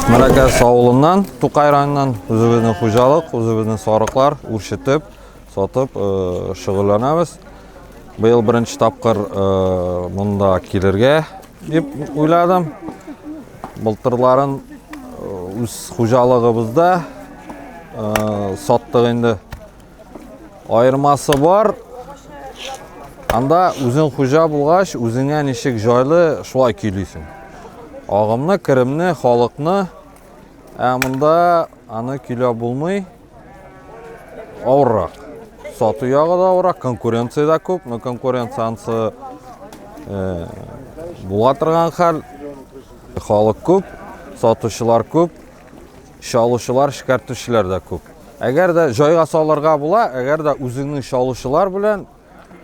Мәләкәс авылыннан, Тукай районыннан үзебезнең хуҗалык, үзебезнең сарыклар үрчетеп, сатып э, шөгыльләнәбез. Быел беренче тапкыр э, монда килергә дип уйладым. Былтырларын э, үз хуҗалыгыбызда саттык инде. Аермасы бар. Анда үзең хуҗа булгач, үзеңә ничек җайлы, шулай көйлисең. Агымны, керемне, халыкны. Ә монда аны көйләп булмый. Авыррак. Сату ягы да авыррак, конкуренция дә күп, но конкуренция ансы э, була торган хәл. Халык күп, сатучылар күп. Чалучылар, эшкәртүчеләр дә күп. Әгәр дә җайга салырга була, әгәр дә үзеңнең чалучылар белән,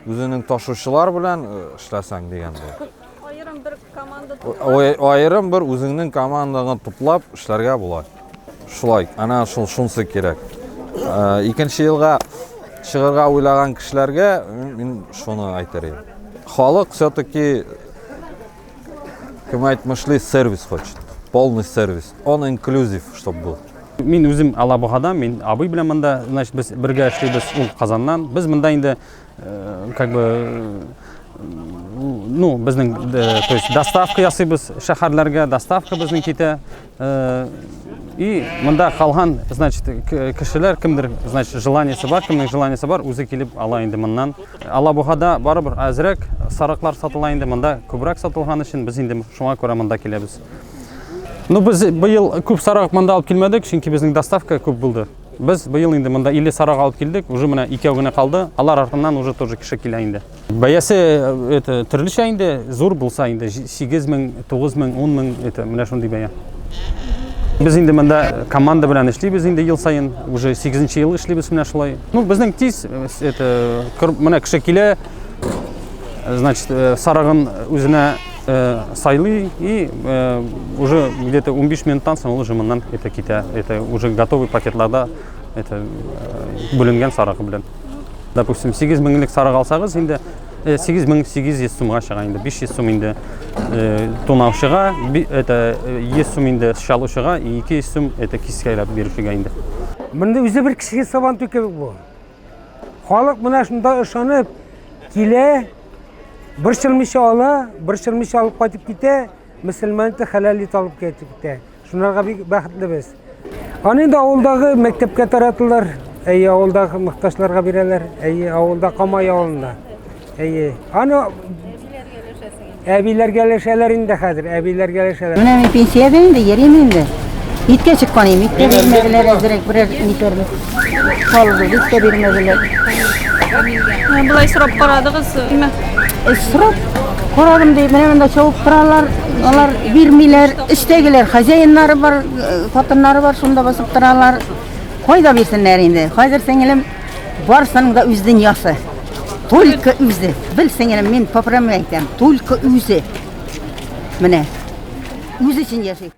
үзеңнең ташучылар белән э, эшләсәң дигәндәй. Аерым бер команда туплап. Аерым бер үзеңнең командаңны туплап эшләргә була. Шулай, ана шул шунсы кирәк. Э, икенче елга чыгарга уйлаган кешеләргә мин шуны әйтер идем. Халык все-таки Кем әйтмешли, сервис хочет. Полный сервис. Он инклюзив, чтоб был. Мин үзем Алабугадан, мин абый белән монда, значит, без бергә эшлибез, ул Казаннан. Без монда инде э, как бы э, ну, безнең, э, то есть доставка ясыйбыз шәһәрләргә, доставка безнең китә. И монда калган, значит, кешеләр кемдер, значит, желаниесе бар, кемнең желаниесе бар, үзе килеп ала инде моннан. Алабугада барыбер әзрәк сарыклар сатыла инде, монда күбрәк сатылган өчен без инде шуңа күрә монда киләбез. Ну, без быел күп сарык монда алып килмәдек, чөнки безнең доставка күп булды. Без быел инде монда 50 сарык алып килдек, уже менә икәү генә калды. Алар артыннан уже тоже кеше килә инде. Бәясе э, это төрлечә инде, зур булса инде 8 мең, 9 мең, 10 мең, это менә шундый бәя. Без инде монда команда белән эшлибез инде ел саен, уже 8 ел эшлибез менә шулай. Ну, безнең тиз, э, это менә кеше килә, значит, э, сарыгын үзенә сайлый и уже где-то 15 минуттан соң ул уже моннан это китә, это уже готовый пакетларда это бүленгән сарыгы белән. Допустим, 8 меңлек сарык алсагыз, инде 8800 э, сумга чыга инде, 500 сум инде э, тунаучыга, это 100 э, сум инде чалучыга и 200 сум это кискәйләп бирүчегә инде. Монда үзе бер кешегә сабан туй кебек бу. Халык менә шунда ышанып килә, борчылмыйча ала, борчылмыйча алып кайтып китә, мөселман ите хәләл ит алып кайтып китә. Шунарга бик бәхетле без. Аны инде авылдагы мәктәпкә таратылар. Әйе, авылдагы мохтаҗларга бирәләр. Әйе, авылда Камай авылында. Әйе. Аны әбиләргә өләшәләр инде хәзер, әбиләргә өләшәләр. Менә мин пенсиядә инде, йөрим инде. Иткә чыккан идем, ит тә бирмәделәр, әзрәк берәр нитәрлек. Калды, ит тә бирмәделәр. Болай сорап карадыгыз, ме? Э, сорап карадым ди, менә монда чабып торалар, алар бирмиләр. Эштәгеләр, хозяиннары бар, э, хатыннары бар, шунда басып торалар. Кайда бирсеннәр инде? Хәзер сеңелем, барысының да үз дөньясы. Только үзе. Бел, сеңелем, мин по прямой әйтәм, только үзе. Менә. Үзе өчен яши.